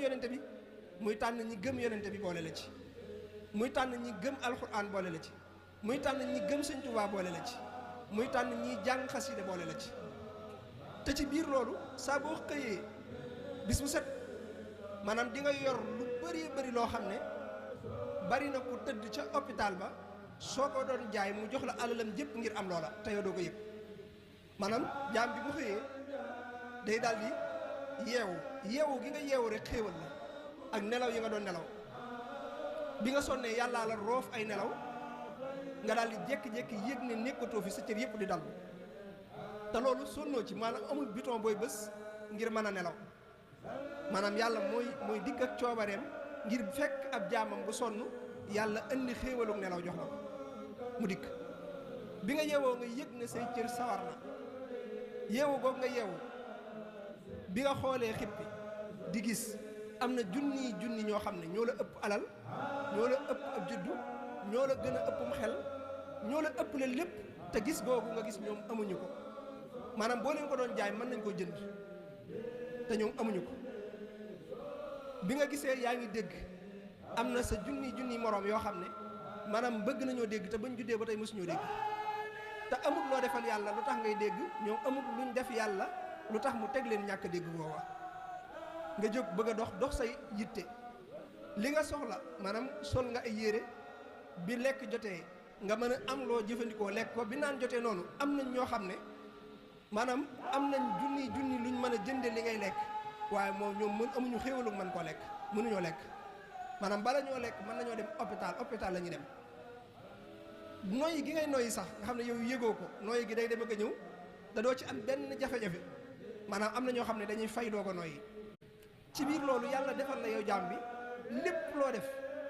yonente bi muy tànn ñi gëm yonente bi boole la ci muy tànn ñi gëm alxuraan boole la ci muy tànn ñi gëm sëñ Tuubaa boole la ci muy tànn ñi jàng xasida boole la ci te ci biir loolu saa boo xëyee bis bu set maanaam di nga yor lu bari bari loo xam ne bari na ku tëdd ca hôpital ba soo ko doon jaay mu jox la alalam jëpp ngir am loola te yow doo ko yëg maanaam jaam bi bu xëyee day daal di yeewu gi nga yeewu rek xéewal la ak nelaw yi nga doon nelaw bi nga sonnee yàllaa la roof ay nelaw nga daal di jékki-jékki yëg ne nekkatoo fi sa cër yëpp di dal te loolu sonnoo ci maanaam amul bouton booy bés ngir mën a nelaw maanaam yàlla mooy dikk ak coobareem ngir fekk ab jaamam bu sonn yàlla indi xéewalug nelaw jox la ko mu dikk bi nga yeewoo nga yëg ne say cër sawar na yeewu goog nga yeewu bi nga xoolee xippi di gis am na junni ñoo xam ne ñoo la ëpp alal ñoo la ëpp ab juddu ñoo la gën a ëppum xel ñoo la ëpp la lépp te gis googu nga gis ñoom amuñu ko maanaam boo leen ko doon jaay mën nañ koo jënd te ñoom amuñu ko bi nga gisee yaa ngi dégg am na sa junni moroom yoo xam ne maanaam bëgg nañoo dégg te bañ juddee ba tey mësuñoo dégg te amul loo defal yàlla lu tax ngay dégg ñoom amul luñ def yàlla lu tax mu teg leen ñàkk dégg woowa nga jóg bëgg a dox say yitte li nga soxla maanaam sol nga ay yére bi lekk jotee nga mën a am loo jëfandikoo lekk ko bi naan jotee noonu am nañ ñoo xam ne maanaam am nañ junni luñ mën a jënde li ngay lekk waaye moom ñoom amuñu xéewalu mën koo lekk mënuñoo lekk maanaam bala ñoo lekk mën nañoo dem hôpital la ñuy dem noyyi gi ngay noyyi sax nga xam ne yow yëgoo ko noyyi gi day dem ak a ñëw da doo ci am benn jafe-jafe maanaam am na ñoo xam ne dañuy fay doo ko noyyi ci biir loolu yàlla defal la yow jaam bi lépp loo def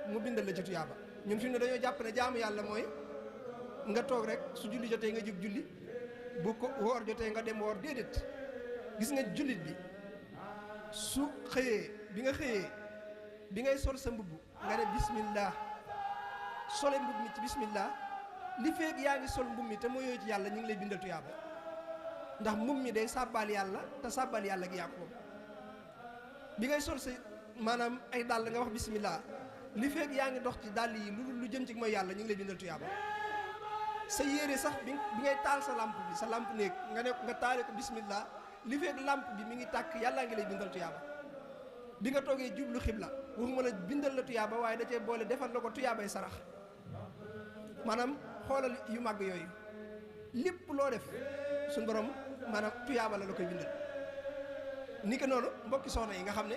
mu bindal la ci tuyaaba ñun fi mu ne dañoo jàpp ne jaamu yàlla mooy nga toog rek su julli jotee nga jóg julli bu ko woor jotee nga dem woor déedéet gis nga jullit bi su xëyee bi ngay sol sa mbubb nga ne bismillah sole mbubb mi ci bismillah li feeg yaa ngi sol mbubb mi te mooyoo ci yàlla ñu ngi lay bindal tuyaaba ndax mbubb mi day sàbbaal yàlla te sàbbaal yàlla gi yaa ko bi ngay sol sa maanaam ay dàll nga wax bismillah li feeg yaa ngi dox ci dàll yi lu jëm ci mooy yàlla ñu ngi lay bindal tuyaaba sa yére sax bi ngay taal sa lampe bi sa lampe néeg nga taale ko bismillah li feeg lampe bi mi ngi tàkk yàllaa ngi lay bindal tuyaaba bi nga toogee jublu xibla waxuma la bindal la tuyaaba waaye da cee boole defal la ko tuyaabay sarax maanaam xoolal yu màgg yooyu lépp loo def suñu borom maanaam tuyaaba la koy bindal ni ko noonu mbokki soxna yi nga xam ne